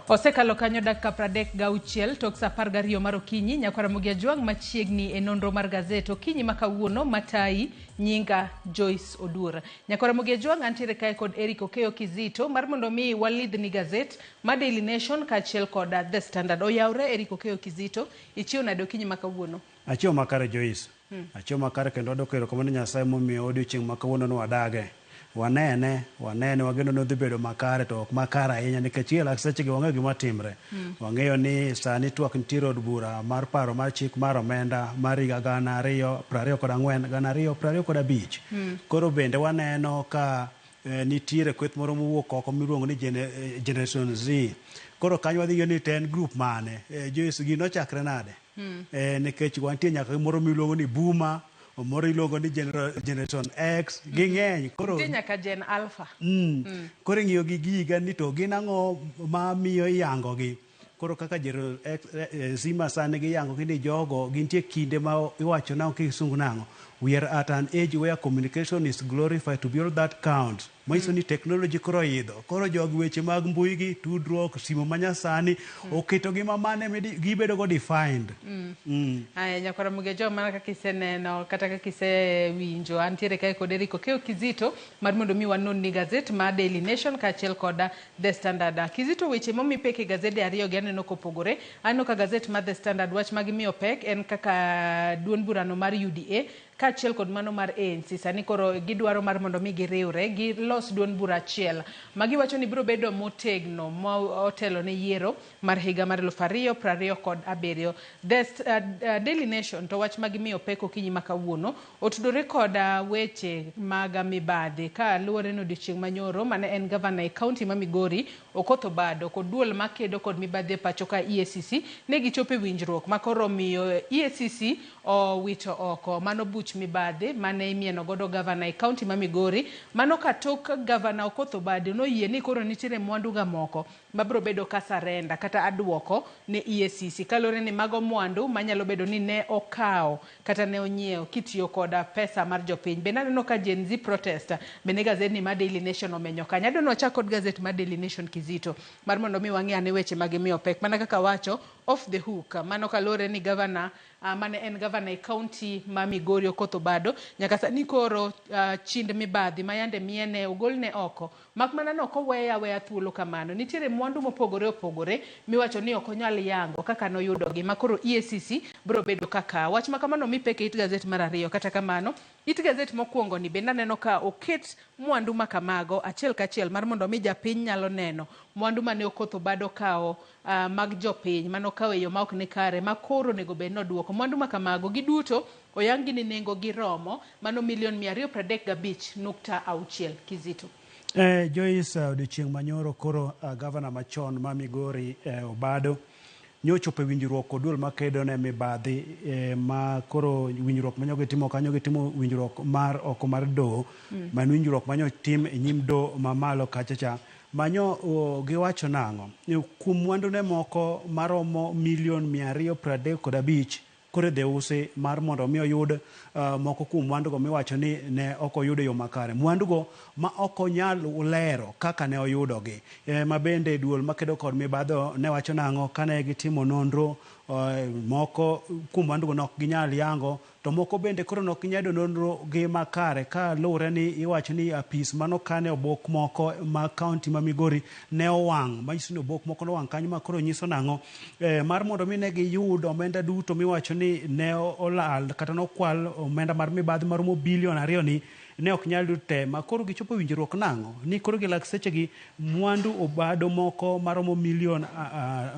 Osekalo kanyo dakika 36 tok saa 12 mar okinyi. Nyakwar Ramogi Ajwang' machiegni e nonro mar gazet okinyi ma kawuono matayi nyinga Joyce Oduor. Nyakwar Ramogi Ajwang' antiere kae kod Eric Okeyo Kizito mar mondo mi walidhni gazet ma Daily Nation kaachiel kod The Standard. Oyawre Eric Okeyo Kizito, ichiew nade okinyi ma kawuono? Achiew makare Joyce. Achiew makare kendo adwoko erokamano ne Nyasaye momiyo odiochieng' ma kawuono ni wadage. Wanene, wanene, wageno ni odhi bedo makare to ok makare ahinya nikech gi lak sechegi wang'eyo gima timre. Wang'eyo ni sani twak nitiere od bura mar paro mar chik mar omenda mar higa 2024, 2025. Koro bende waneno ka nitiere kweth moro mowuok oko miluongo ni Generation Z. Koro kanyo wadhi ng'eyo ni to en group mane. Joyce, gini nochakre nade? Nikech wantie nyaka gi moro miluongo ni Boomer, moro iluongo ni Generation X, ging'eny. Koro Nitie nyaka Gen Alpha. Koro ing'iyo gi giga ni to gin ang'o ma miyo iyango gi. Koro kaka Generation X, Z ma sani giyango gi ni jogo gintie kinde ma iwacho nang'o kisungu nang'o. We are at an age where communication is glorified to be all that counts. Manyiso ni technology koro oidho. Koro jogi weche mag mbui gi, tudruok, simu ma nyasani, oketo gi ma mane gibedo go defined. Aya, Nyakwar Ramogi Ajwang' mana kaka iseneno kata kaka isewinjo, antiere kae kod Eric Okeyo Kizito mar mondo mi wanon ni gazet mar Daily Nation kaachiel kod The Standard. Kizito, weche momi pek e gazede ariyo gi aneno kopogore. Aneno ka gazet mar The Standard wach ma gimiyo pek en kaka duond burano mar UDA kaachiel kod mano mar ANC sani koro gidwaro mar mondo mi giriwre gilos duond bura achiel ma giwacho ni biro bedo motegno ma otelo ne yiero mar higa mar 2027. The Daily Nation to wach ma gimiyo pek okinyi ma kawuono otudore kod weche mag mibadhi ka luwore ni odiochieng' manyoro mane en gavana e kaunti ma Migori Okoth Obado kod duol makedo kod mibadhi e pacho ka EACC ne gichopo e winjruok ma koro omiyo EACC owito oko mano buch mibadhi mane imieno godo gavana e kaunti ma Migori. Mano ka tok gavana Okoth Obado noyie ni koro nitiere mwandu ga moko mabiro bedo ka surrender kata aduoko ne EACC kaluwore ni mago mwandu manyalo bedo ni ne okawo kata ne onyiewo kitiyo kod pesa mar jopiny. Bende aneno ka Gen Z protest bende gazet ni mar Daily Nation omenyo kanyo. Adwa ni wachak kod gazet mar Daily Nation Kizito mar mondo mi wang'e ane weche ma gimiyo pek. Mana kaka awacho, off the hook. Mano kaluwore ni gavana mane en gavana e kaunti ma Migori Okoth Obado nyaka sani koro chind mibadhi ma yande miene ogolne oko. Mak mana ni ok oweye aweya thuolo kamano. Nitiere mwandu mopogore opogore miwacho ni ok onyal yango kaka noyudogi ma koro EACC biro bedo ka kawo. Wach ma kamano omi pek e it gazet mar ariyo. Kata kamano, it gazet mokwongo ni bende aneno ka oket mwandu ma kamago achiel kachiel mar mondo mi japiny nyalo neno mwandu mane Okoth Obado okawo mag jopiny mane okawo e yo ma ok ni kare ma koro onego bed ni oduoko. Mwandu ma kamago giduto oyang gi ni nengo gi romo mano milion 235.6 Kizito. Joyce, odiochieng' manyoro koro gavana machon ma Migori Obado nyochopo e winjruok kod duol makedo ne mibadhi ma koro winjruok manyo gitimo kanyo gitimo winjruok mar oko mar doho ma en winjruok manyo tim e nyim doho mamalo kacha cha manyo giwacho nang'o kuom mwandu ne moko maromo milion 235 koro idhi usi mar mondo mi oyud moko kuom mwandugo miwacho ni ne ok oyudo e yo makare. Mwandugo ma ok onyal lero kaka ne oyudogi. Ma bende duol makedo kod mibadhi ne wacho nang'o kane gitimo nonro moko kuom mwandugo ne ok ginyal yango to moko bende koro ne ok ginyal yudo nonro gi makare ka luwore ni iwacho ni apis manokane obok moko ma kaunti ma Migori ne owang' manyiso ni obok moko nowang' kanyo ma koro nyiso nang'o mar mondo mi ne giyud omenda duto miwacho ni ne olal kata nokwal omenda mar mibadhi maromo bilion 2 ni ne ok nyal yud te ma koro gichopo winjruok nang'o ni koro gi lak sechegi mwandu Obado moko maromo milion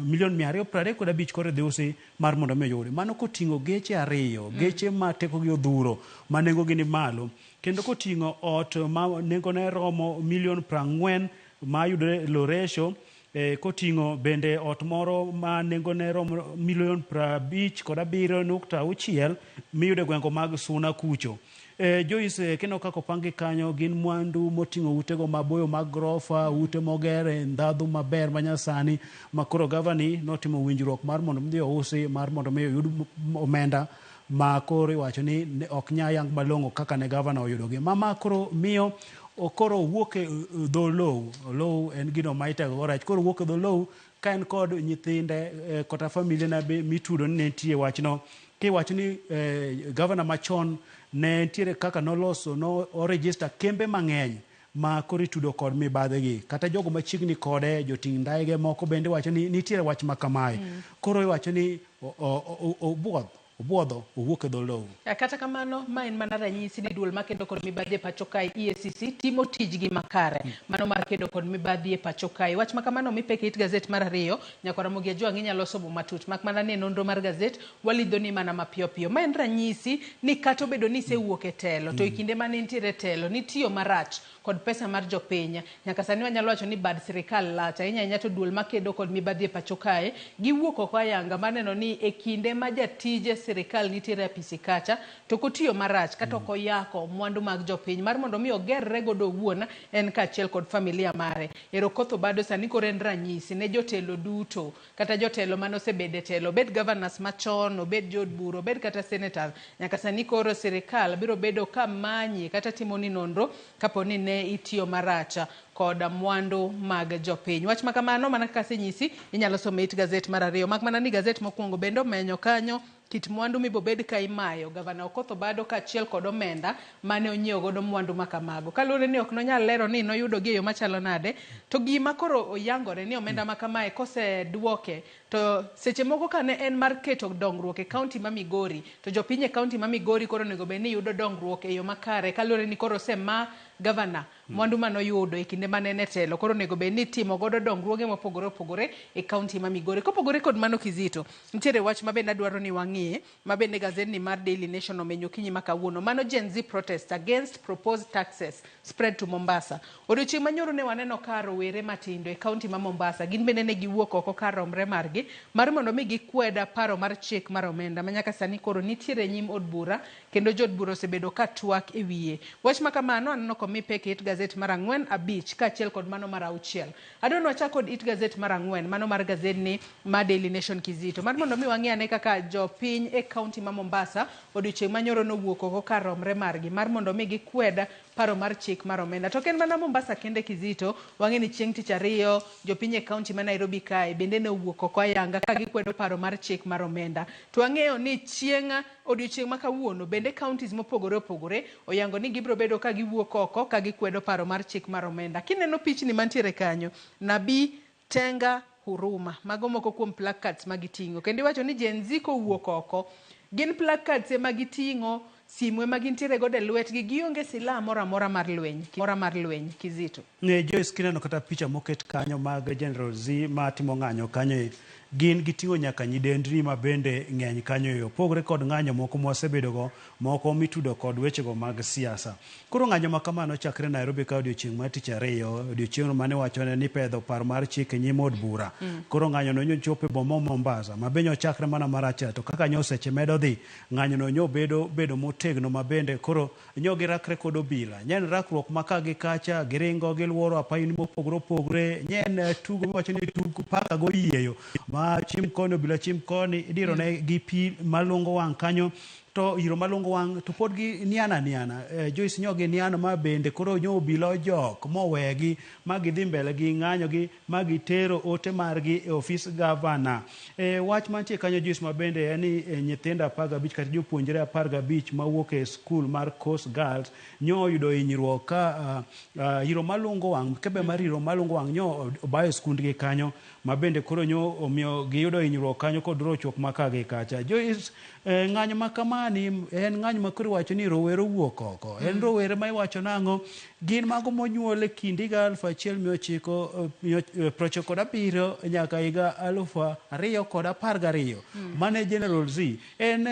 235 koro idhi usi mar mondo mi oyudi. Mano koting'o geche 2, geche ma tekogi odhuro ma nengogi ni malo kendo koting'o ot ma nengone romo milion 40 ma yudore Loresho koting'o bende ot moro ma nengone romo milion 57.6 miyudo e gwengo mag Suna kucho. Joyce, kineno kaka opang gi kanyo gin mwandu moting'o utego maboyo mag grofa, ute moger e ndhadhu maber manyasani ma koro gavani notimo winjruok mar mondo mi ousi mar mondo mi oyud omenda ma koro iwacho ni ok nyal yang malong'o kaka ne gavana oyudogi. Ma koro miyo koro owuok e dho low. Low en gino ma itego go rech. Koro owuok e dho low. Ka en kod nyithinde kata familia na be mitudo ni ne nitie wachno. Kiwacho ni gavana machon ne nitiere kaka noloso, no o-register kembe mang'eny ma koro itudo kod mibadhi gi. Kata jogo machiegni kode, joting' ndai moko bende wacho ni nitiere wach ma kamae. Koro iwacho ni obuodh, obuodho, owuok e dho lowo. Kata kamano, ma en mana ranyisi ni duol makedo kod mibadhi e pacho kae EACC timo tijgi makare. Mano mar kedo kod mibadhi e pacho kae. Wach ma kamano mi pek e it gazet mar ariyo, nyakwa Ramogi Ajwang' inyalo somo matut. Mak mana ni e nonro mar gazet, walidho ni mana mapiyo piyo. Ma en ranyisi ni kata obedo ni isewuok e telo, to e kinde mane intiere e telo, nitiyo marach kod pesa mar jopiny. Nyaka sani wanyalo wacho ni bad sirikal lach ahinya ahinya to duol makedo kod mibadhi e pacho kae, giwuok oko ayanga mar neno ni e kinde ma jatije sirikal nitiere e apisi kacha, to ok otiyo marach kata ok oyako mwandu mag jopiny mar mondo mi ogerre godo owuon en kaachiel kod familia mare. Ero Okoth Obado sani koro en ranyisi ne jotelo duto kata jotelo mane osebedo e telo, obed governors machon, obed jood bura, obed kata senators. Nyaka sani koro sirikal biro bedo ka manyi kata timoni nonro kapo ni ne itiyo marach kod mwandu mag jopiny. Wach ma kamano mana kaka asenyisi inyalo somo e it gazet mar ariyo. Mak mana ni gazet mokwongo bende omenyo kanyo kit mwandu mibobed ka imayo gavana Okoth Obado kaachiel kod omenda mane onyiewo godo mwandu ma kamago. Kaluwore ni ok nonyal lero ni noyudo gi e yo machalo nade, to gima koro oyangore ni omenda ma kamae koseduoke to seche moko ka ne en mar keto dongruok e kaunti ma Migori, to jopiny e kaunti ma Migori koro onego bed ni yudo dongruok e yo makare kaluwore ni koro osema gavana mwandu manoyudo e kinde mane en e telo koro onego bed ni itimo godo dongruoge mopogore opogore e kaunti ma Migori. Kopogore kod mano Kizito, nitiere wach ma bende adwaro ni wang'i ma bende gazedni mar Daily Nation omenyo okinyi ma kawuono. Mano Gen Z protest against proposed taxes spread to Mombasa. Odiochieng' manyoro ne waneno ka rowere matindo e kaunti ma Mombasa gin bende ne giwuok oko kar romre margi mar mondo mi gikwed paro mar chik mar omenda ma nyaka sani koro nitiere e nyim od bura kendo jood bura osebedo ka twak e wiye. Wach ma kamano aneno komi pek e it gazet mar ang'wen, abich kaachiel kod mano mar auchiel. Adwa ni wachak kod it gazet mar ang'wen, mano mar gazedni mar Daily Nation Kizito. Mar mondo mi wang'i ane kaka jopiny e kaunti ma Mombasa odiochieng' manyoro nowuok oko kar romre margi mar mondo mi gikwed paro mar chik mar omenda. To ok en mana Mombasa kende Kizito, wang'e ni chieng' tich ariyo jopiny e kaunti ma Nairobi kae bende ne owuok oko ayanga ka gikwedo paro mar chik mar omenda. To wang'eyo ni chieng' odiochieng' ma kawuono bende counties mopogore opogore oyango ni gibiro bedo ka giwuok oko ka gikwedo paro mar chik mar omenda. Kineno pichni mantiere kanyo, Nabii, Tenga, Huruma. Mago moko kuom placards ma giting'o. Kendo iwacho ni Gen Z kowuok oko, gin placards ema giting'o, simu ema gintiere godo e lwetgi, gionge silaha moro amora mar lweny, mora mar lweny, Kizito. Ne Joyce kineno kata picha moket kanyo mag General Z matimo ng'anyo kanyo e, gin giting'o nyaka nyidendni ma bende ng'eny kanyo e, opogore kod ng'anyo moko mwasebedogo moko mitudo kod wechego mag siasa. Koro ng'anyo ma kama nochakre Nairobi ka odiochieng' mar tich ariyo, odiochieng'no mane wachone ni pedho paro mar chik e nyim od bura. Koro ng'anyo no nyochopo e boma Mombasa, ma be nyochakre mana marach to kaka nyo seche medo dhi, ng'anyo no nyo bedo bedo motegno ma bende koro nyo girakre kod obila. Nyen rakruok ma ka gi kacha, giringo giluoro apayni mopogore opogore, nyen tugo miwacho ni tug paka go yieyo, ma chim koni obila chim koni, idiro ne gi pi malungo wang' kanyo, to iro malungo wang' to pod gi niana niana. Joyce nyo gi niano ma bende koro nyo obila ojok mowegi ma gidhi mbele gi ng'anyo gi ma gitero ote margi e ofis gavana. Wach mantie kanyo Joyce ma bende en ni nyithindo 15 kata jopuonjre 15 mawuok e skul mar Coast Girls nyo oyudo hinyruok ka iro malungo wang', mkebe mar iro malungo wang' nyo obayo e skundgi kanyo ma bende koro nyo omiyo giyudo hinyruok kanyo kod rochruok ma ka gi kacha. Joyce, ng'anyo ma kamani en ng'anyo ma koro iwacho ni rowere owuok oko. En rowere ma iwacho nang'o? Gin mago monyuol e kind higa 1997 nyaka higa 2012. Mane General Z. En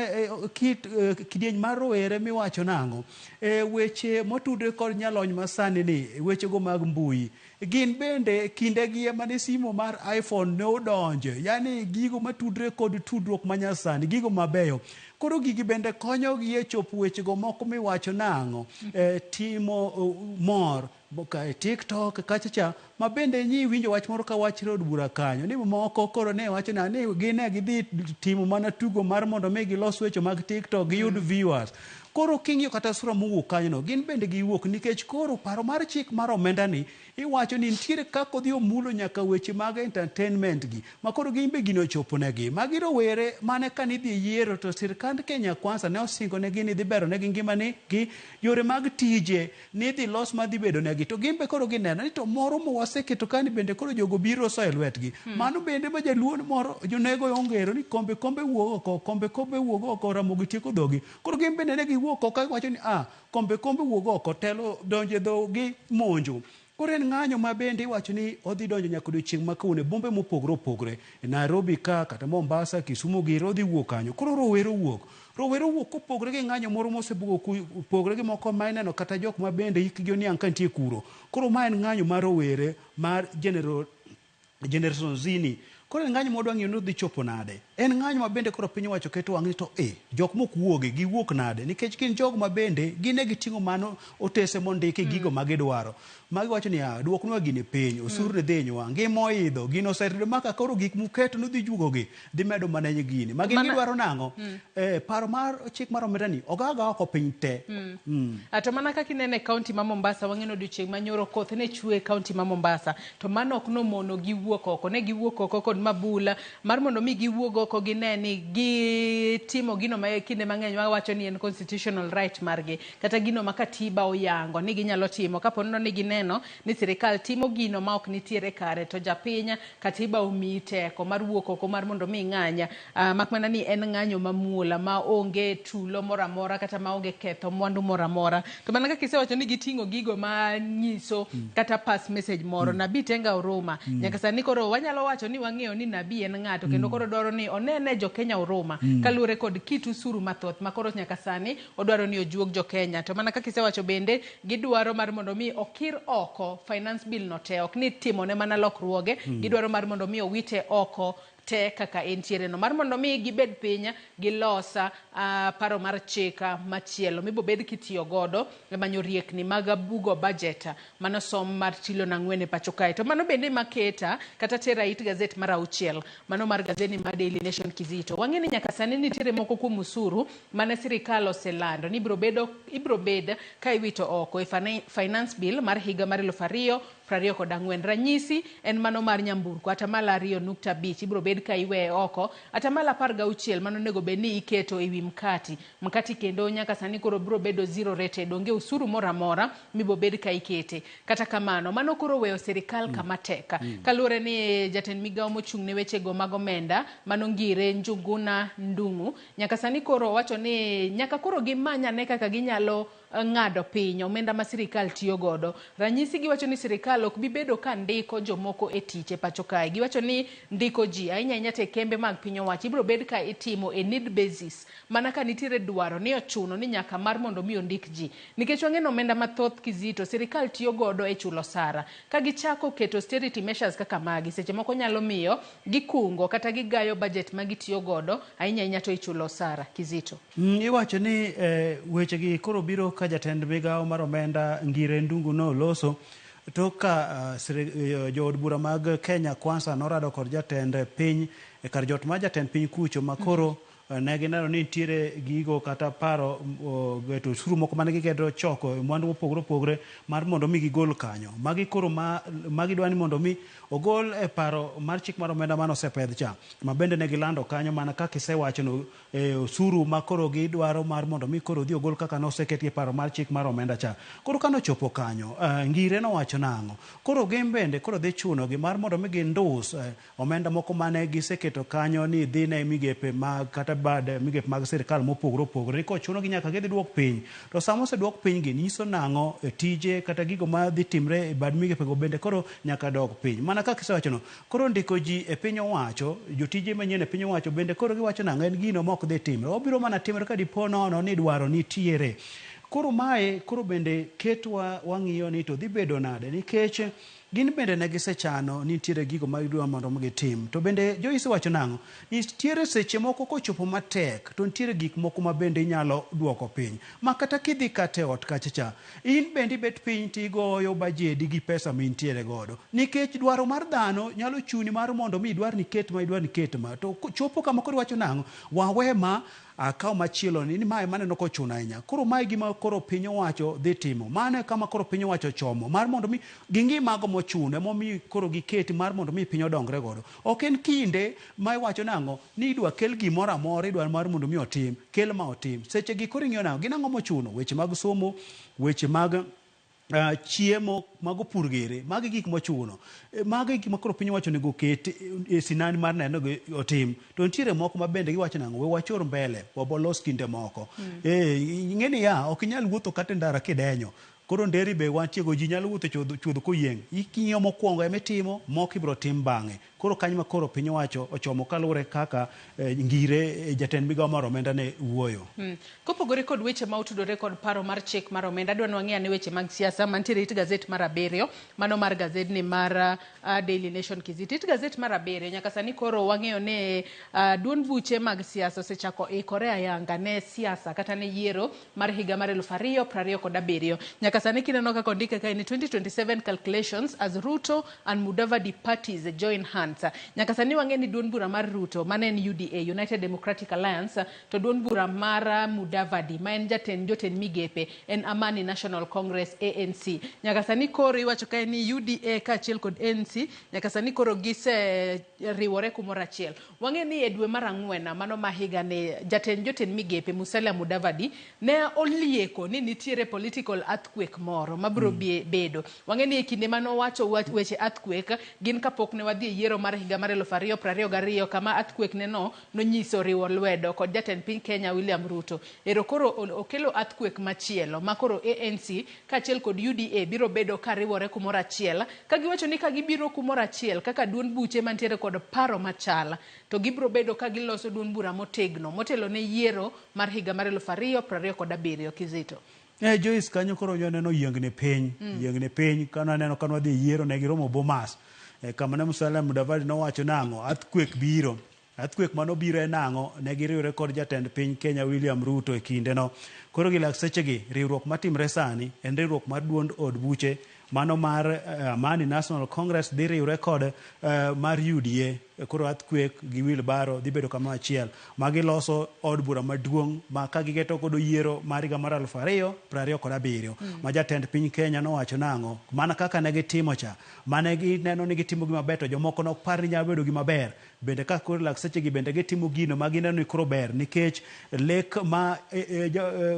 kit kidieny mar rowere miwacho nang'o? Weche motudre kod nyalony masani ni, wechego mag mbui. Gin bende kindegi ema ne simo mar iPhone ne odonje, yani gigo matudre kod tudruok manyasani, gigo mabeyo. Koro gigi bende konyogi e chopo wechego moko miwacho nang'o, timo mor e TikTok kacha cha, ma bende nyi winjo wach moro ka wachre od bura kanyo, ni moko koro ne wacho ni gin ne gidhi timo mana tugo mar mondo mi gilos weche mag TikTok giyud viewers. Koro king'iyo kata sura mowuok kanyono, gin bende giwuok nikech koro paro mar chik mar omenda ni iwacho ni nitiere kaka odhi omulo nyaka weche mag entertainment gi ma koro gin be gini ochopo negi. Magi rowere mane ka nidhi e yiero to sirkand Kenya Kwanza ne osingo negi ni dhi bero negi ngima ni gi yore mag tije ni dhi los madhi bedo negi to gin be koro gineno ni to moro ma waseketo kani bende koro jogo biro soyo e lwetgi. Mano bende ma jaluo moro jonego ongero ni kombe kombe wuok oko, kombe kombe wuok oko, Ramogi tieko dhogi. Koro gin bende ne giwuok oko ka giwacho ni ah, kombe kombe wuok oko, telo donjo e dhogi monjo. Koro en ng'anyo ma bende iwacho ni odhi donjo nyaka odiochieng' ma kawuono e bombe mopogore opogore. E Nairobi ka, kata Mombasa, Kisumu giri odhi wuok kanyo. Koro rowere owuok. Rowere owuok kopogore gi ng'anyo moro mosebugo pogore gi moko ma ineno kata jok ma bende hikgi oniang' ka nitie kuro. Koro ma en ng'anyo mar rowere mar Generation Z ni. Koro en ng'anyo ma wadwa ng'iyo ni odhi chopo nade. En ng'anyo ma bende koro piny owacho keto wang' ni to e, jok mok wuogi, giwuok nade? Nikech gin jogo ma bende gin e giting'o mano otese mondiki gigo ma gidwaro. Ma giwacho niya, duoknwa gini piny, osuru ni dhinywa, ngima oidho, gino oseridore ma ka koro gik muketo nudhi juogogi, dhi medo mana gini. Ma gin gidwaro nang'o? Paro mar chik mar omenda ni, oga aga oko piny te. To mana kaka ineno e kaunti ma Mombasa, wang'e ni odiochieng' ma nyoro koth ne chwe e kaunti ma Mombasa, to mano ok nomono gi wuok oko. Ne giwuok oko kod mabula mar mondo mi giwuog oko gine ni gitimo gino ma kinde mang'eny wawacho ni en constitutional right margi, kata gino ma katiba oyango ni ginyalo timo. Kapo ni gineno ni sirikal timo gino ma ok nitiere kare, to japiny katiba omiyi teko mar wuok oko mar mondo mi ing'any. Mak mana ni en ng'anyo mamuol ma onge tulo moro amora kata maonge ketho mwandu moro amora. To mana kaka isewacho ni giting'o gigo ma nyiso kata pass message moro. Nabii Tenga Huruma. Nyaka sani koro wanyalo wacho ni wang'eyo ni Nabii en ng'ato kendo koro dwaro ni onene jo Kenya huruma kaluwore kod kit usuru mathoth ma koro nyaka sani odwaro ni ojuog jo Kenya. To mana kaka isewacho bende gidwaro mar mondo mi okir oko finance bill no te, ok ni timone mana lokruoge, gidwaro mar mondo mi owite oko te kaka entiere no, mar mondo mi gibed piny gilosa paro mar chik machielo mibobed kitiyo godo e manyo riekni mag bugo budget mano som mar trilion 4 e pacho kae. To mano bende maketa kata tera it gazet mar 6, mano mar gazeti mar Daily Nation Kizito. Wang'e ni nyaka sani nitiere moko kuom usuru mane sirikal oselando ni ibiro bed ka iwito oko e finance bill mar higa mar 2024. Ranyisi en mano mar nyamburko atamalo 2.5 ibiro bed ka iweye oko, atamalo 16 mano onego bed ni iketo ewi mkati. Mkati kendo nyaka sani koro biro bedo zero rated, onge usuru moro amora mibo bed ka ikete. Kata kamano, mano koro weyo sirikal kama tek. Kaluwore ni jatend migawo mochung' ne wechego mag omenda, mano Ngire Njuguna Ndung'u, nyaka sani koro owacho ni nyaka koro gimany ane kaka ginyalo ng'ado piny omenda ma sirikal tiyo godo. Ranyisi giwacho ni sirikal ok bi bedo ka ndiko jomoko e tich e pacho kae. Giwacho ni ndiko ji ahinya ahinya te kembe mag piny owacho ibiro bed ka itimo e need basis, mana ka nitiere dwaro ni ochuno ni nyaka mar mondo mi ondik ji. Nikech wang'e ni omenda mathoth Kizito sirikal tiyo godo e chulo osara. Ka gichako keto austerity measures kaka magi, seche moko nyalo miyo gikungo kata gigayo budget ma gitiyo godo ahinya ahinya to ichulo osara. Kizito. Iwacho ni wechegi koro biro ka jatend migawo mar omenda Ngire Ndungu noloso tok ka jood bura mag Kenya Kwanza norado kod jatend piny e kar jot mar jatend piny kucho ma koro ne gineno ni nitiere gigo kata paro geto osuru moko mane gigedo choko e mwandu mopogore opogore mar mondo mi gigol kanyo. Magi koro ma gidwa ni mondo mi ogol e paro mar chik mar omenda mane osepedh cha ma bende ne gilando kanyo mana kaka isewachono osuru ma koro gidwaro mar mondo mi koro odhi ogol kaka noseketi e paro mar chik mar omenda cha. Koro kane ochopo kanyo, Ngire nowacho nang'o? Koro gin bende koro dhi chunogi mar mondo mi gindus omenda moko mane giseketo kanyo ni dhi ne migepe mag kata bad migepe mag sirikal mopogore opogore ni kochunogi nyaka gidhi duok piny. To sama oseduok piny gi nyiso nang'o e tije kata gigo ma dhi timre e bad migepe go bende koro nyaka dog piny. Mana kaka isewachono, koro ndiko ji e piny owacho, jotije manyien e piny owacho bende koro giwacho nang'o en gino ma ok dhi timre. Obiro mana timre ka dipo nono ni dwaro nitiere. Koro mae koro bende ketwa wang'iyo ni to dhi bedo nade nikech Gin bende ne gisechano ni nitiere gigo ma gidwa mondo mi gitim. To bende Joyce wacho nang'o? Nitiere seche moko kochopo matek to nitiere gik moko ma bende inyalo duoko piny. Ma kata kidhi kata e ot kacha cha, in bende ibet piny tigoyo bajedi gi pesa mintiere godo. Nikech dwaro mar dhano nyalo chuni mar mondo mi idwar ni iket ma idwar ni iket ma. To chopo kama koro iwacho nang'o? Wawe ma akaw machielo ni, ni mae maneno kochuno ahinya. Koro mae gima koro piny owacho dhi timo. Mano e kama koro piny owacho ochomo mar mondo mi ging'i mago mochuno emomiyo koro giketi mar mondo mi piny odongre godo. Ok en kinde ma iwacho nang'o ni idwa kel gimoro amora idwa mar mondo mi otim, kel ma otim. Seche gi koro ing'iyo nang'o, gin ang'o mochuno? Weche mag somo, weche mag chiemo, mago pur gere, magi gik mochuno. Magi gik ma koro piny owacho onego oket e sinani mar neno ni otim. To nitiere moko ma bende giwacho nang'o, we wachor mbele, wabolos kinde moko. Ing'e niya, ok inyal wuotho kata e ndara kidenyo. Koro nderi be wantiego, ji nyalo wuotho e chuodho koyieng'. Ing'iyo mokwongo ema itimo, moko ibiro tim bang'e. Koro kanyo ma koro piny owacho ochomo kaluwore kaka Ngire jatend migawo mar omenda ne wuoyo. Kopogore kod weche ma otudore kod paro mar chik mar omenda, adwa ni wang'i ane weche mag siasa mantiere it gazet mar abiriyo, mano mar gazedni mar Daily Nation Kizito. It gazet mar abiriyo, nyaka sani koro wang'eyo ni duond buche mag siasa osechako ikore ayanga ne siasa kata ne yiero mar higa mar 2027. Nyaka sani kineno kaka ondike kae ni 2027 calculations as Ruto and Mudavadi parties join hands. Nyaka sani wang'e ni duond bura mar Ruto mane en UDA, United Democratic Alliance, to duond bura mar Mudavadi ma en jatend jotend migepe en Amani National Congress ANC. Nyaka sani koro iwacho kae ni UDA kaachiel kod ANC nyaka sani koro gise riwore kumoro achiel. Wang'e ni e dwe mar ang'wen mano ma higa ni jatend jotend migepe Musalia Mudavadi ne olieko ni nitiere political earthquake moro mabiro bedo. Wang'e ni e kinde mane owacho weche earthquake gin kapok ne wadhi e yiero mar higa mar 2022 kama earthquake ne no nonyiso riwo lwedo kod jatend piny Kenya William Ruto. Ero koro okelo earthquake machielo ma koro ANC kaachiel kod UDA biro bedo ka riwore kumoro achiel ka giwacho ni ka gibiro kumoro achiel kaka duond buche mantiere kod paro machal to gibiro bedo ka giloso duond bura motegno motelo ne yiero mar higa mar 2027. Kizito. Joyce kanyo koro neno yiengni piny, yiengni piny kano aneno kano wadhi yiero ne giromo Bomas. Kama ne Musalia Mudavadi nowacho nang'o earthquake biro. Earthquake mano biro en ang'o? Ne giriwre kod jatend piny Kenya William Ruto e kindeno. Koro gi lak sechegi, riwruok matimre sani en riwruok mar duond od buche mano mar Amani National Congress dhi riwre kod mar UDA. Koro earthquake gi wheelbarrow dhi bedo kamoro achiel. Ma giloso od bura maduong' ma ka gigeto godo yiero mar higa mar 2027. Ma jatend piny Kenya nowacho nang'o? Mana kaka ne gitimo cha. Mane gineno ni gitimo gima ber to jomoko nok par ni nyalo bedo gima ber. Bende ka koro lak sechegi bende gitimo gino ma gineno ni koro ber nikech lek ma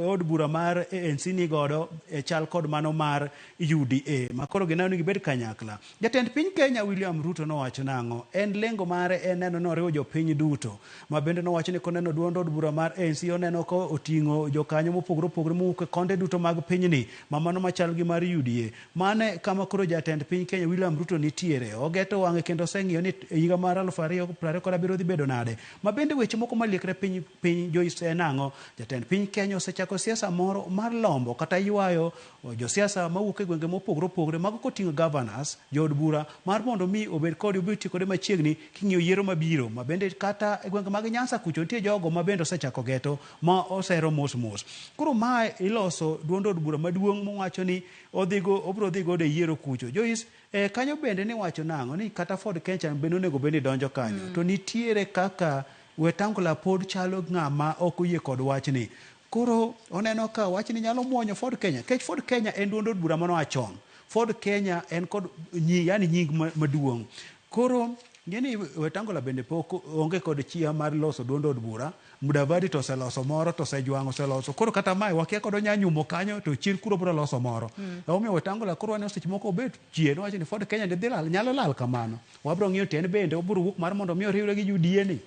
od bura mar ANC ni godo e chal kod mano mar UDA ma koro gineno ni gibed kanyakla. Jatend piny Kenya William Ruto nowacho nang'o? En lengo mare en neno ni oriwo jopiny duto. Ma bende nowacho ni koneno duond od bura mar ANC oneno ka oting'o jokanyo mopogore opogore mowuok e konde duto mag pinyni ma mano machal gi mar UDA. Mano e kama koro jatend piny Kenya William Ruto nitiere. Ogeto wang'e kendo oseng'iyo ni higa mar 2027 dhi bedo nade. Ma bende weche moko maliekre piny piny Joyce en ang'o? Jatend piny Kenya osechako siasa moro mar lombo kata ywayo josiasa mawuok e gwenge mopogore opogore mago koting'o governors, jood bura mar mondo mi obed kode obi oti kode machiegni king'iyo yiero mabiro. Ma bende kata e gwenge mag Nyanza kucho nitie jogo ma bende osechako geto ma osero mos mos. Koro mae iloso duond od bura maduong' mowacho ni odhigo obiro dhi godo e yiero kucho. Joyce, kanyo bende niwacho nang'o ni kata Ford Kenya bende onego bed ni donjo kanyo. To nitiere kaka Wetangula pod chalo ng'ama ok oyie kod wachni. Koro oneno ka wachni nyalo muonyo Ford Kenya. Kech Ford Kenya en duond od bura manoa chon. Ford Kenya en kod yani nying maduong'. Koro ng'eni Wetangula bende pok onge kod chia mar loso duond od bura. Mudavadi to oseloso moro to osejwang'o oseloso. Koro kata mae wakia kod onya nyumo kanyo to chien kuro biro loso moro. Omiyo Wetangula koro waneno seche moko obet chien owacho ni Ford Kenya dhi lal, nyalo lal kamano. Wabiro ng'iyo to en bende obiro wuok mar mondo mi oriwre gi UDA ni.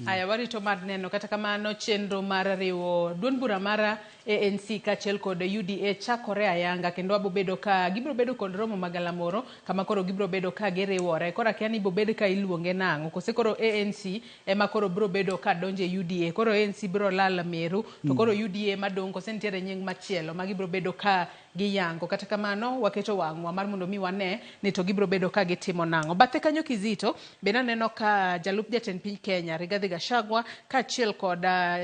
Aya warito mar neno kata kamano chenro mar riwo duond bura mar ANC kaachiel kod UDA chakore ayanga kendo wabo bedo ka gibiro bedo kod romo magalamoro kama koro gibiro bedo ka giriwore. Koro akia ni bobed ka iluonge nang'o kose koro ANC ema koro biro bedo ka donjo e UDA. Koro ANC biro lal Meru to koro UDA madong' kose nitiere nying machielo ma gibiro bedo ka giyango. Kata kamano waketo wang'wa mar mondo mi wane ni to gibiro bedo ka gitimo nang'o. Bathe kanyo Kizito bende aneno ka jalup jatend piny Kenya Rigathi Gachagua kaachiel kod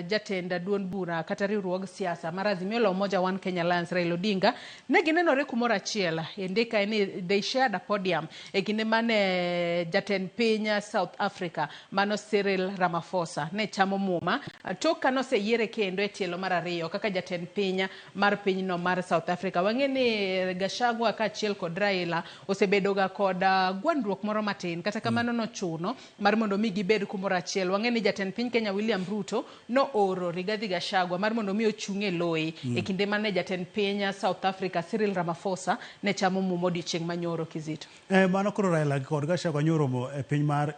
jatend duond bura kata riwruog siasa mar Azimio la Umoja One Kenya Alliance Raila Odinga ne ginenore kumoro achiel e ndika ni they shared a podium e kinde mane jatend piny South Africa mano Cyril Ramaphosa ne chamo muma tok ka noseyiere kendo e tielo mar ariyo kaka jatend piny mar pinyno mar South Africa. Wang'e ni Gachagua kaachiel kod Raila osebedo ga kod gwandruok moro matin kata kamano nochuno mar mondo mi gibed kumoro achiel. Wang'e ni jatend piny Kenya William Ruto nooro Rigathi Gachagua mar mondo mi ochung' e loye e kinde mane jatend piny South Africa Cyril Ramaphosa ne chamo muma odiochieng' manyoro Kizito. Mano koro Raila kod Gachagua nyoromo e piny mar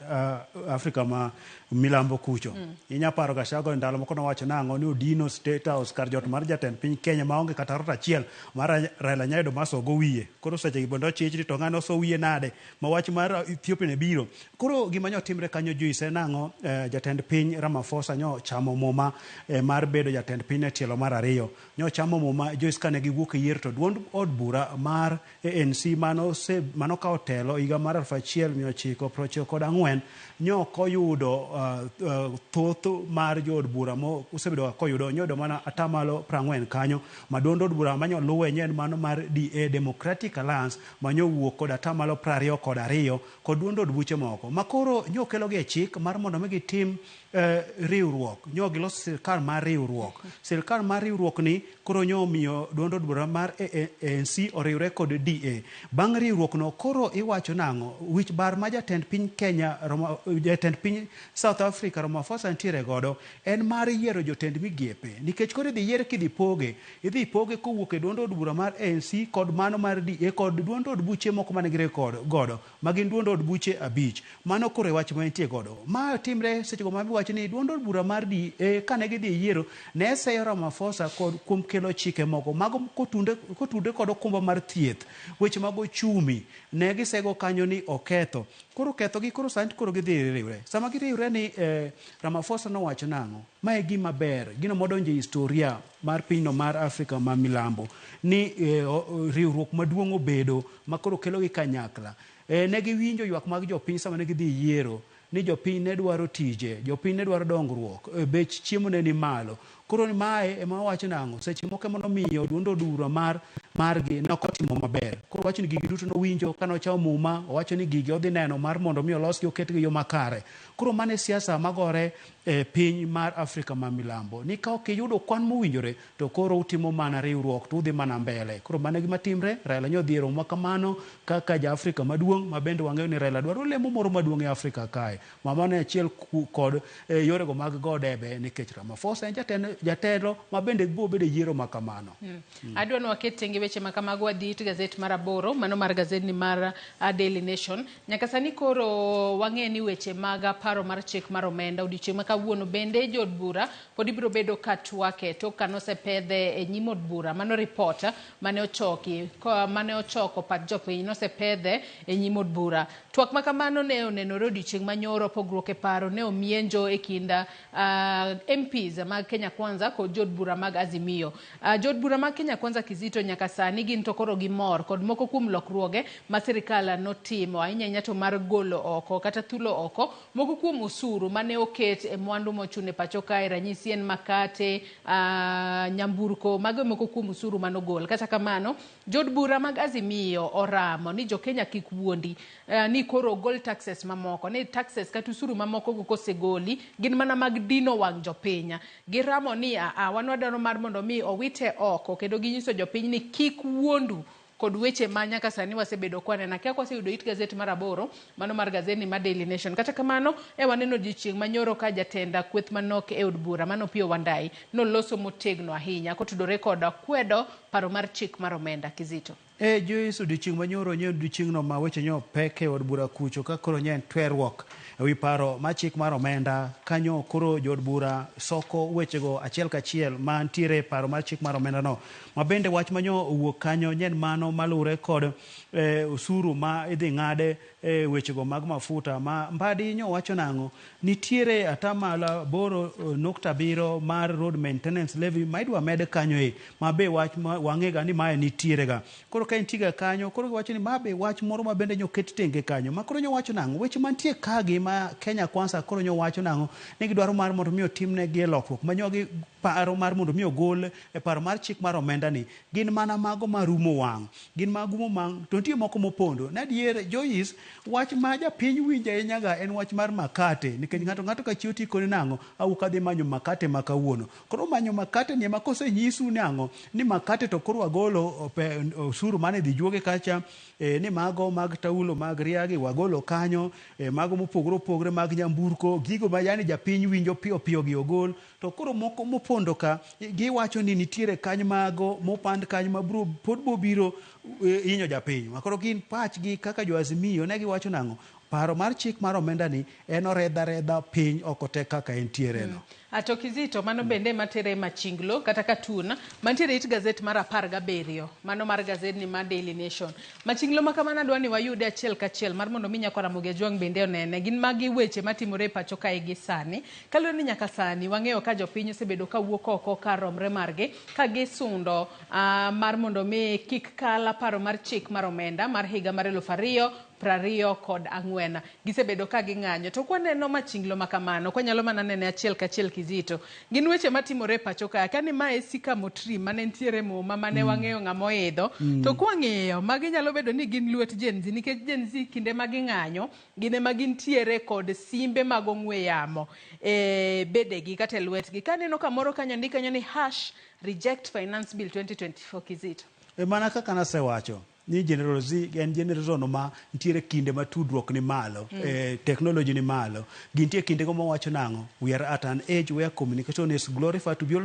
Afrika ma milambo kucho. Inya paro Gachagua e ndalo moko nowacho nang'o ni odino State House kar jot mar jatend piny Kenya maonge kata rot achiel mar Raila nyayudo masogo wiye. Koro seche gi bende ochich ni to ng'ano oso wiye nade ma wach mar Ethiopia ne biro. Koro gima nyo timre kanyo Joyce en nang'o jatend piny Ramaphosa nyo chamo muma mar bedo jatend piny e tielo mar ariyo. Nyo chamo muma Joyce kane giwuok e yiero to duond od bura mar ANC mano kawo telo higa mar 1994 nyo ok oyudo thoth mar jood bura mo osebedo koyudo nyoyudo mana atamalo 40 kanyo ma duond od bura manyo luwe nyo en mano mar DA Democratic Alliance manyo wuok kod atamalo 22 kod duond od buche moko ma koro nyo kelogi e chik mar mondo mi gitim riwruok nyo giloso sirkal mar riwruok. Sirkal mar riwruok ni koro nyo omiyo duond od bura mar ANC oriwre kod DA. Bang' riwruok no koro iwacho nang'o wich bar ma jatend piny Kenya jatend piny South Africa Ramaphosa nitiere godo en mar yiero jotend migepe nikech koro idhi yier kidhi poge idhi poge kowuok e duond od bura mar ANC kod mano mar DA kod duond od buche moko mane gire godo ma gin duond od buche 5. Mano koro e wach ma entie godo. Ma timre sechego ma iwacho ni duond od bura mar DA kane gidhi e yiero ne seyo Ramaphosa kod kuom kelo chike moko mago kotudre kod okumba mar thieth, weche mag ochumi ne gisego kanyo ni oketho. Koro ketho gi koro sani koro gidhi riwre. Sama giriwre ni Ramaphosa nowacho nang'o? Ma e gima ber, gino modonjo e historia mar pinyno mar Afrika ma milambo ni riwruok maduong' obedo ma koro kelo gi kanyakla. Ne giwinjo ywak mag jopiny sama ne gidhi yiero ni jopiny ne dwaro tije, jopiny ne dwaro dongruok, bech chiemo ne ni malo. Koro mae ema wawacho nang'o, seche moko ema nomiyo duond od bura margi ne ok otimo maber. Koro wacho ni gigi duto nowinjo kane ochamo muma, owacho ni gigi odhi neno mar mondo mi olosgi oketgi e yo makare. Koro mano e siasa magore e piny mar Afrika ma milambo. Ni ka ok iyudo kwan mowinjore to koro utimo mana riwruok to udhi mana mbele. Koro mano e gima timre, Raila nyo odhi e romo ma kamano kaka ja Afrika maduong' ma bende wang'eyo ni Raila dwaro lemo moro maduong' e Afrika kae. Ma mano e achiel kod yorego mag go debe nikech Ramaphosa en jatelo ma bende biro bedo e yiero ma kamano. Adwa ni waket tenge weche ma kamago wadhi it gazet mar 8 mano mar gazetni mar Daily Nation. Nyaka sani koro wang'e ni weche mag paro mar chik mar omenda odiochieng' ma kawuono bende jood bura pod ibiro bedo ka twake tok ka nosepedhe e nyim od bura. Mano report mane ochoki mane ochoko pach jopiny nosepedhe e nyim od bura. Twak ma kamano ne onenore odiochieng' manyoro pogruok e paro ne omienjo e kind MPs mag Kenya Kwanza kod jood bura mag Azimio. Jood bura mag Kenya Kwanza Kizito nyaka sani gin to koro gimor kod moko kuom lokruoge ma sirikal notimo ahinya ahinya to mar golo oko kata thulo oko moko kuom osuru mane oket e mwandu mochuno e pacho kae ranyisi en makate, nyamburko, mago e moko kuom osuru manogol. Kata kamano jood bura mag Azimio oramo ni jo Kenya kik wuondi ni koro ogol taxes mamoko ni taxes kata osuru mamoko go kosegoli gin mana mag dino wang' jopiny. Giramo ni wan wadwaro mar mondo mi owite oko kendo ginyiso jopiny ni kik wuondu kod weche ma nyaka sani wasebedo kwaneno. Akia kwaseyudo it gazet mar 8 mano mar gazetni mar Daily Nation. Kata kamano e waneno odiochieng' manyoro ka jatend kweth manok e od bura mano Opiyo Wandayi noloso motegno ahinya kotudore kod kwedo paro mar chik mar omenda. Kizito. E Joyce, odiochieng' manyoro nye odiochieng'no ma weche nyo pek e od bura kucho ka koro nye en tweruok e wi paro ma chik mar omenda kanyo koro jood bura soko wechego achiel kachiel mantiere e paro mar chik mar omenda no. Ma bende wach manyo owuok kanyo nye en mano malure kod osuru ma idhi ng'ade e wechego mag mafuta ma Mbadi nyo wacho nang'o nitiere atamalo 8.7 mar road maintenance levy ma idwa med kanyo e ma be wach ma wang'e ga ni mae nitiere ga. Koro ka entie ga kanyo, koro giwacho ni ma be wach moro ma bende nyo ket tenge kanyo. Ma koro nyo wacho nang'o? Weche mantie ka gi ma Kenya Kwanza koro nyo wacho nang'o? Ni gidwaro mar mondo mi otimnegi e lokruok ma nyo gi paro mar mondo mi ogol e paro mar chik mar omenda ni gin mana mago marumo wang'. Gin mag umo wang' to nitie moko mopondo. Ne adier Joyce, wach ma japiny winjo ahinya ga en wach mar makate. Nikech ng'ato ng'ato ka chiew tikone nang'o? Awuok adhi manyo makate ma kawuono. Koro manyo makate ni ema kosenyisu nang'o? Ni makate to koro wagolo osuru mane dhi juoge kacha, ni mago mag taulo mag riagi wagolo kanyo, mago mopogore opogore mag nyamburko, gigo ma yani japiny winjo piyo piyo gi ogol. To koro moko mopondo ka, giwacho ni nitiere kanyo mago mopand kanyo ma bro, pod bobiro hinyo japiny. Ma koro gin pachgi kaka jo Azimio ne giwacho nang'o? Paro mar chik mar omenda ni en oredha redha piny ok otek kaka entiere no. Ato Kizito, mano bende matere machinglo kata katun mantiere it gazet mar 17, mano mar gazet ni mar Daily Nation. Machinglo ma kamano adwa ni wayude achiel kachiel mar mondo mi nyakwa Ramogi Ajwang' bende onene. Gin magi weche matimore e pacho kae gi sani. Kaluwore ni nyaka sani wang'eyo ka jopiny osebedo ka wuok oko kar romre margi ka gisundo mar mondo mi kik kal paro mar chik mar omenda mar higa mar 2024. Gisebedo ka ging'anyo. To kwaneno machinglo ma kamano, kwanyalo mana nene achiel kachiel Kizito. Gin weche matimore e pacho ka. Kani mae sycamore tree mane nitiere muma mane wang'eyo ng'ama oidho. To kwang'iyo, magi nyalo bedo ni gin lwet Gen Z nikech Gen Z kinde ma ging'anyo, gin ema gintiere kod simbe mag ong'we yamo e bedegi kata e lwetgi. Kaneno kamoro kanyo ndik kanyo ni hash reject finance bill 2024 Kizito. E mana kaka nasewacho ni General Z en generation ma nitiere kinde ma tudruok ni malo, technology ni malo. Gintie kinde go mawacho nang'o? We are at an age where communication is glorified to be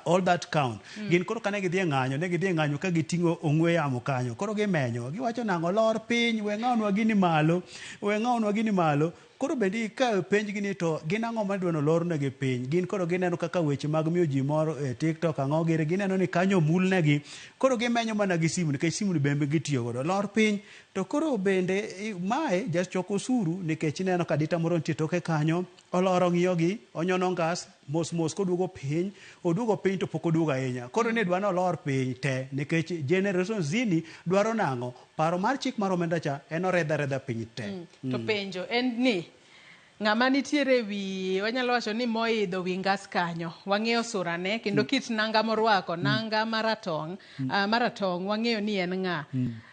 all that count. Gin koro kane gidhi e ng'anyo, ne gidhi e ng'anyo ka giting'o ong'we yamo kanyo. Koro gimenyo, giwacho nang'o? Lor piny, we ng'awnwa gini malo, we ng'awnwa gini malo. Koro bende ka penjgi ni to gin ang'o madwa nolornegi piny, gin koro gineno kaka weche mag miyo ji mor e TikTok ang'o giri, gineno ni kanyo omulnegi, koro gimenyo mana gi simu nikech simu ni bende gitiyo godo. Lor piny, to koro bende mae jachok osuru nikech ineno ka dita moro nitie toke kanyo, oloro ng'iyogi, onyono ngas, mos mos koduogo piny, oduogo piny to pok oduogo ahinya. Koro ne dwa ni olor piny te nikech Generation Z ni dwaro nang'o? Paro mar chik mar omenda cha en oredha redha piny te. To penjo en ni ng'ama nitiere wi wanyalo wacho ni moidho wi ngas kanyo wang'eyo surane kendo kit nanga morwako nanga maratong' maratong' wang'eyo ni en ng'a.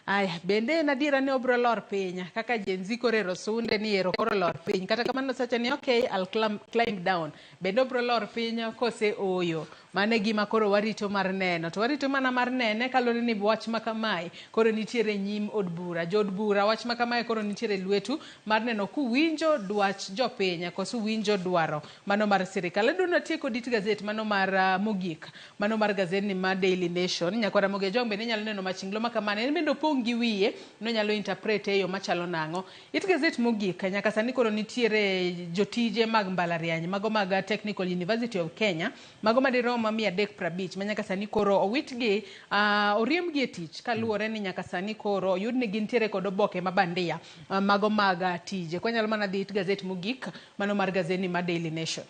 Aya bende en adiera ni obro lor piny kaka Gen Z koro ero sunde ni ero koro lor piny kata kamano sacha ni okay I'll climb down bende obro lor piny kose ooyo. Mano e gima koro warito mar neno. To warito mana mar nene kaluwore ni wach ma kamae koro nitiere nyim od bura. Jood bura wach ma kamae koro nitiere lwetu mar neno kuwinjo dwach jopiny koso uwinjo dwaro mano mar sirikal. Adwa ni watiek kod it gazet mano mar mogik mano mar gazetni mar Daily Nation. Nyakwar Ramogi Ajwang' bende inyalo neno machinglo ma kamano. En bende opong' gi wiye nonyalo interpret e yo machalo nang'o. It gazet mogik nyaka sani koro nitiere jotije mag mbalariany mago mag Technical University of Kenya mago madirom 350 ma nyaka sani koro owitgi oriembgi e tich kaluwore ni nyaka sani koro oyud ni gintiere kod oboke ma bandia mago mag tije. Kwanyalo mana dhi it gazet mogik mano mar gazetni mar Daily Nation.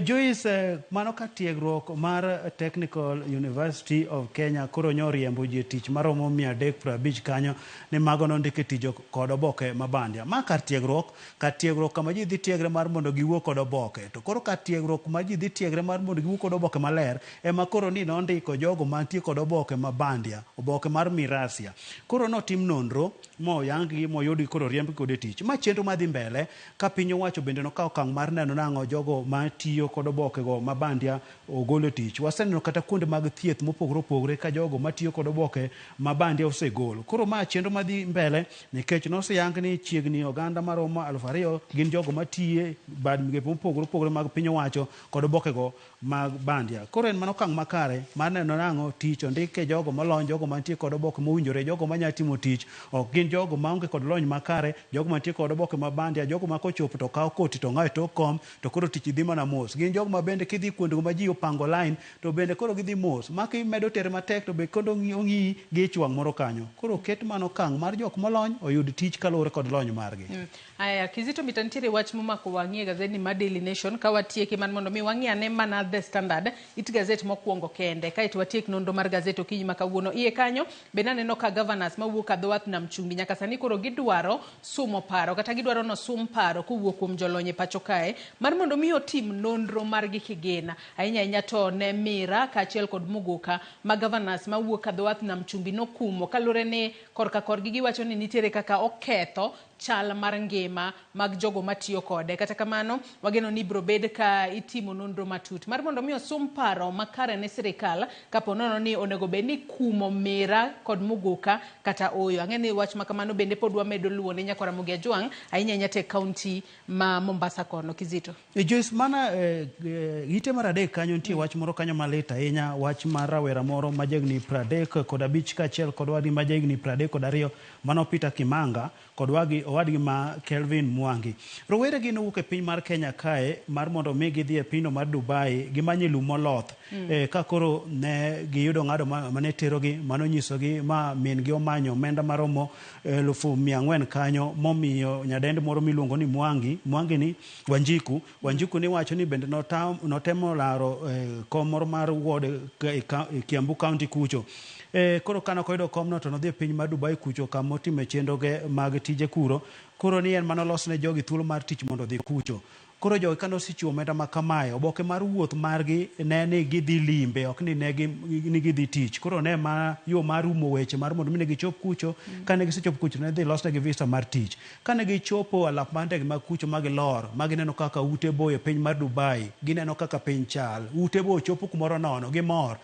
Joyce, mano ka tiegruok mar Technical University of Kenya koro nyo riembo ji e tich maromo 350 kanyo ni mago nondik e tich kod oboke ma bandia. Ma kar tiegruok kama ji dhi tiegre mar mondo giwuo kod oboke. To koro kar tiegruok ma ji dhi tiegre mar mondo giwuo kod oboke maler ema koro ni nondiko jogo mantie kod oboke ma bandia, oboke mar mirasia. Koro notim nonro moyang gi moyudgi koro riembgi kod e tich. Ma chenro madhi mbele ka piny owacho bende nokawo okang' mar neno nang'o jogo matiyo matiyo kod obokego ma bandia ogol e tich. Waseneno kata kuonde mag thieth mopogore opogore ka jogo matiyo kod oboke ma bandia osegol. Koro ma chenro madhi mbele nikech noseyang ni chiegni oganda maromo 2000 gin jogo matiye bad migepe mopogore opogore mag piny owacho kod obokego mag bandia. Koro en mana okang' makare mar neno nang'o tich ondike jogo molony, jogo mantie kod oboke mowinjore, jogo manya timo tich, ok gin jogo maonge kod lony makare, jogo mantie kod oboke ma bandia, jogo ma kochopo to kawo koti to ng'awo e tok kom to koro tich dhi mana mos. Gin jogo ma bende kidhi kuondego ma ji opango line to bende koro gidhi mos. Ma kimedo tere matek to be kendo ong'iyi gi ich wang' moro kanyo. Koro oket mana okang' mar jok molony oyud tich kaluwore kod lony margi. Aya, Kizito Mita nitiere wach momako wang'i e gazedni mar Daily Nation ka watieke man mondo mi wang'i ane mana The Standard it gazet mokwongo kende kaeto watiek nonro mar gazet okinyi ma kawuono. Iye kanyo bende aneno ka governors mawuok a dho wath nam chumbi nyaka sani koro gidwaro sumo paro kata gidwaro nosum paro kowuok kuom jolony e pacho kae mar mondo mi otim nonro margi kigina ahinya ahinya to ne Mira kaachiel kod Muguka ma governors mawuok a dho wath nam chumbi nokumo kaluwore ni korka korgi giwacho ni nitiere kaka oketho chal mar ngima mag jogo matiyo kode. Kata kamano, wageno ni ibiro bed ka itimo nonro matut mar mondo mi osum paro makare ne sirikal kapo nono ni onego bed ni kumo Mira kod Muguka kata oyo. Ang'e ni wach ma kamano bende pod wamedo luwo ne Nyakwar Ramogi Ajwang' ahinya ahinya to e kaunti ma Mombasa kono. Kizito. Joyce, mana ite mar adek kanyo nitie wach moro kanyo malit ahinya, wach mar rawera moro ma jahigni 35 kaachiel kod owadgi ma jahigni 32 mano Peter Kimanga kod owadgi ma Kelvin Mwangi. Rowere gi nowuok e piny mar Kenya kae mar mondo mi gidhi e pinyno mar Dubai gimanye lum moloth. Ka koro ne giyudo ng'ado mane terogi, mano nyisogi ma min gi omanyo omenda maromo 400,000 kanyo momiyo nyadendi moro miluongo ni Mwangi, Mwangi ni Wanjiku. Wanjiku ni wacho ni bende notemo laro kom moro mar ward e Kiambu County kucho. Koro kane ok oyudo komno to nodhi e piny mar Dubai kucho kama otime chenroge mag tije kuro. Koro ni en mano losne jogi thuolo mar tich mondo odhi kucho. Koro jogi kane osechiwo omenda ma kamae, oboke mar wuoth margi ne ni gidhi limbe, ok ni ne ni gidhi tich. Koro ne ma yo mar umo weche mar mondo mi ne gichop kucho. Kane gisechopo kucho ne dhi losnegi visa mar tich. Kane gichopo alap mar ndege mag kucho ma gilor, ma gineno kaka ute boyo e piny mar Dubai, gineno kaka piny chal. Ute boyo chopo kumoro nono, gimor.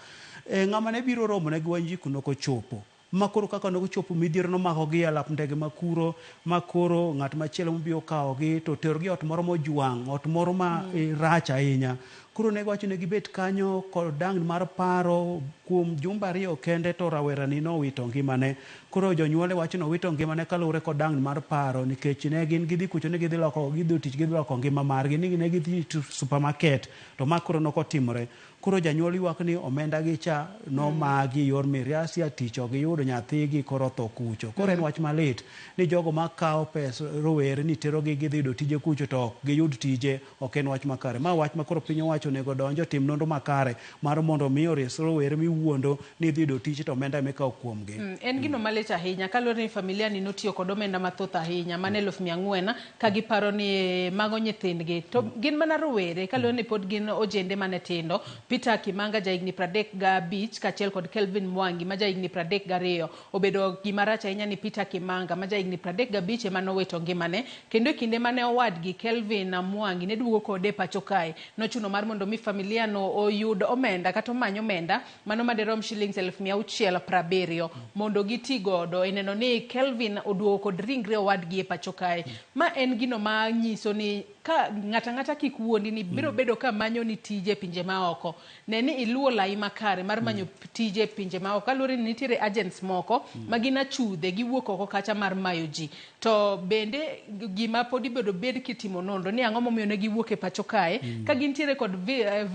Ng'ama ne biro romo ne gi Wanjiku nokochopo. Ma koro kaka nokochopo midhiero nomakogi e alap ndege ma kuro, ma koro ng'at machielo mobiro kawogi to oterogi e ot moro mojwang', ot moro ma rach ahinya. Koro ne giwacho ni gibet kanyo kod dang'ni mar paro kuom jumbe ariyo kende to rawerani nowito ngimane. Koro jonyuole wacho ni owito ngimane kaluwore kod dang'ni mar paro nikech ne gin gidhi kucho ni gidhi loko, gidhi tich gidhi loko ngima margi, ni ne gidhi supermarket to ma koro nokotimore. Koro janyuol ywak ni omenda gi cha nomagi yor miriasia, tich ok giyudo, nyathigi koro otho kucho. Koro en wach malit ni jogo makawo pes rowere ni terogi gidhi yudo tije kucho to ok giyud tije, ok en wach makare. Ma wach ma koro piny owacho onego donj otim nonro makare mar mondo mi ores rowere miwuondo ni dhi yudo tich to omenda mikawo kuomgi. En gino malit ahinya kaluwore ni familia ni notiyo kod omenda mathoth ahinya mane 400,000 ka giparo ni mago nyithindgi to gin mana rowere kaluwore ni pod gin ojende mane tindo. Peter Kimanga jahigni 35 kaachiel kod Kelvin Mwangi ma jahigni 32. Obedo gima rach ahinya ni Peter Kimanga ma jahigni 35 ema nowito ngimane, kendo e kinde mane owadgi Kelvin Mwangi ne duogo kode e pacho kae, nochuno mar mondo mi familia no oyud omenda kata omany omenda mano madirom shillings 670,000 mondo giti godo e neno ni Kelvin oduogo kod ringre owadgi e pacho kae. Ma en gino ma nyiso ni ka ng'ata ng'ata kik wuondi ni biro bedo ka manyo ni tije e pinje maoko, ne ni iluwo lai makare mar manyo tije e pinje maoko, kaluwore ni nitiere agents moko ma gin achudhe giwuok oko kacha mar mayo ji. To bende gima pod ibedo bed kitimo nonro ni ang'o momiyo ne giwuok e pacho kae ka gintiere kod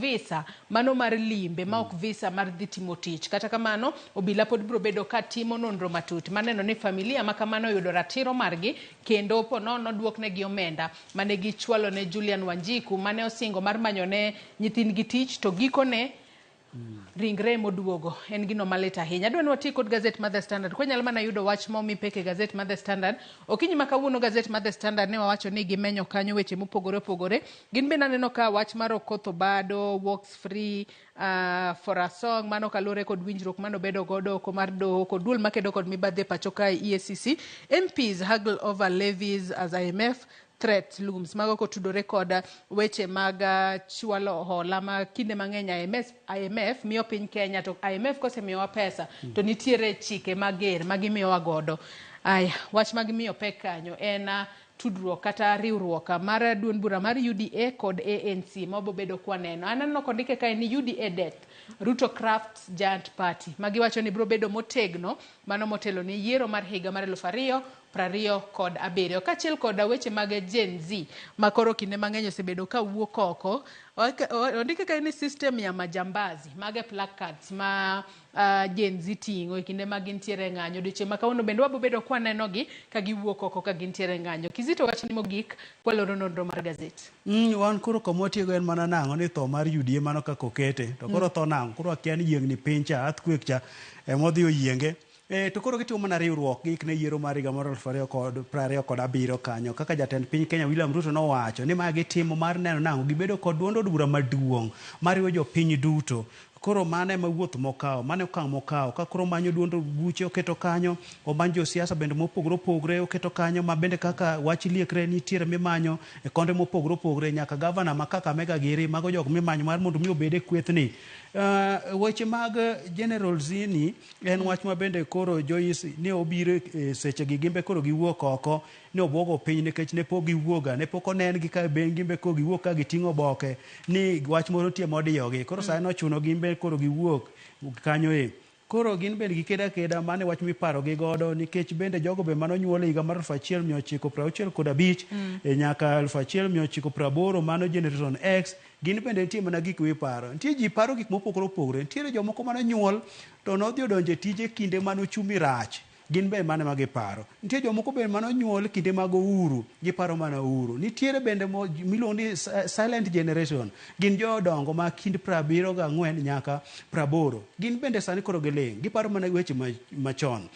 visa mano mar limbe ma ok visa mar dhi timo tich. Kata kamano obila pod biro bedo ka timo nonro matut maneno ni familia ma kamano oyudo ratiro margi kendo po nono duoknegi omenda mane gichwalo ne Julian Wanjiku mane osingo mar manyo ne nyithindgi tich to gikone ringre moduogo. En gino malit ahinya. Adwa ni wati kod gazet mar The Standard. Kwanyalo mana yudo wach momi pek e gazet mar The Standard. Okinyi ma kawuono gazet mar The Standard ne wawacho ni gimenyo kanyo weche mopogore opogore. Gin bende aneno ka wach mar Okoth Obado walks free for a song mano kaluwore kod winjruok mano bedo godo oko mar doho kod duol makedo kod mibadhi e pacho kae EACC. MPs haggle over levies as IMF threat looms. Mago kotudore kod weche mag chwalo hola ma kinde mang'eny IMF miyo piny Kenya, to IMF kosemiyowa pesa to nitiere chike mager ma gimiyowa godo. Aya, wach mag miyo pek kanyo en tudruok kata riwruok mar duond bura mar UDA kod ANC mabobedo kwaneno. An aneno kondike kae ni UDA death, Ruto crafts giant party. Magiwacho ni biro bedo motegno mano motelo ne yiero mar higa mar 2027. Kaachiel kod weche mag Gen Z ma koro kinde mang'eny osebedo ka wuok oko. Ondike kae ni system ya majambazi, mage placards ma Gen Z ting'o e kinde ma gintiere e ng'anyo. Odiochieng' ma kawuono bende wabobedo kwanenogi ka giwuok oko ka gintiere e ng'anyo. Kizito, wachni mogik kwaloro nonro mar gazet. Wan koro kama watiyogo en mana nang'o ni tho mar UDA mano kaka okete. To koro tho nang'o? Koro akia ni yiengni piny cha, earthquake cha emodhi oyienge. To koro gitimo mana riwruok giik ne yiero mar higa mar 2027 kanyo. Kaka jatend piny Kenya William Ruto nowacho ni ma gitimo mar neno nang'o gibedo kod duond od bura maduong' mariwo jopiny duto. Koro mano ema wuoth mokawo, mano e okang' mokawo. Ka koro omanyo duond od buche oketo kanyo, omanyo josiasa bende mopogore opogore oketo kanyo, ma bende kaka wach liekre nitiere mimanyo e konde mopogore opogore, nyaka gavana ma Kakamega giri, mago jok mimanyo mar mondo mi obed e kwethni. Weche mag General Zini en wach ma bende koro Joyce ne obiro e sechegi, gimbe koro giwuok oko ne obwogo piny nikech ne pok giwuoga, ne pok onengi ka be gimbe koro giwuok ka giting'o oboke ni wach moro nitie modiyogi. Koro sani nochuno gimbe koro giwuok kanyo e. Koro gin bende gikedo akeda, mano e wach miparo gi godo nikech bende jogo be mane onyuol e higa mar 1965 nyaka 1980, mano Generation X, gin bende nitie mana gik miparo. Nitie ji paro gik mopogore opogore. Nitiere jomoko mane onyuol to nodhi odonjo e tije kinde mane ochumi rach. Gin be mano ema giparo. Nitie jomoko bende mane onyuol kinde mag Uhuru, giparo mana Uhuru. Nitiere bende miluongo ni silent generation, gin jodongo ma kind 74 nyaka 80. Gin bende sani koro giling', giparo mana weche machon.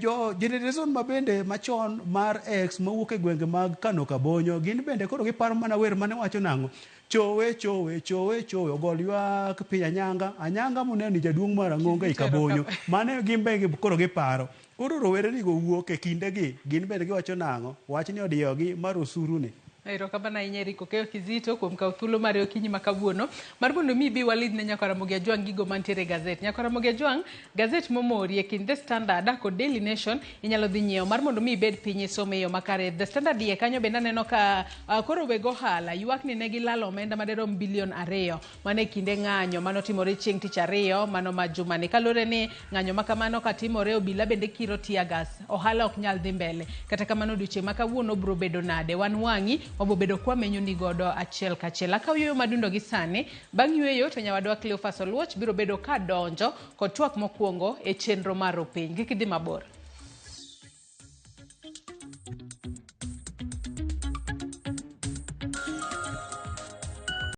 Jo generation ma bende machon mar X mawuok e gwenge mag Kano Kabonyo, gin bende koro giparo mana wer mane wacho nang'o? Chowe, chowe, chowe, chowe, ogol ywak piny anyanga, anyanga moneno ni jaduong' mar ang'onga e Kabonyo. Mano gin be koro giparo. Koro rowere nigo wuok e kindegi, gin bende giwacho nang'o? Wach ni odiyogi mar osuru ni. Erokamano ahinya Eric Okeyo Kizito kuom kawo thuolo mari okinyi ma kawuono mar mondo mi ibi walidh ne Nyakwar Ramogi Ajwang' gigo mantiere e gazet. Nyakwar Ramogi Ajwang', gazet momori e kind The Standard kod Daily Nation inyalo dhi nyiewo mar mondo mi ibed piny isome e yo makare. The Standard iye kanyo bende aneno ka koro weg ohala ywak ni ne gilalo omenda maderom bilion 2 mano e kinde ng'anyo manotimore chieng' tich ariyo mano ma jumani. Kaluwore ni ng'anyo ma kamano katimore obila bende kiro tear gas, ohala ok nyal dhi mbele. Kata kamano odiochieng' ma kawuono biro bedo nade? Wan wang'i wabobedo kwamenyo ni godo achiel kachiel. Akaw yueyo madundo gi sani, bang' yueyo to nyawadwa Cleophas Oluoch biro bedo ka donjo kod twak mokwongo e chenro mar Rupiny. Kik idhi mabor.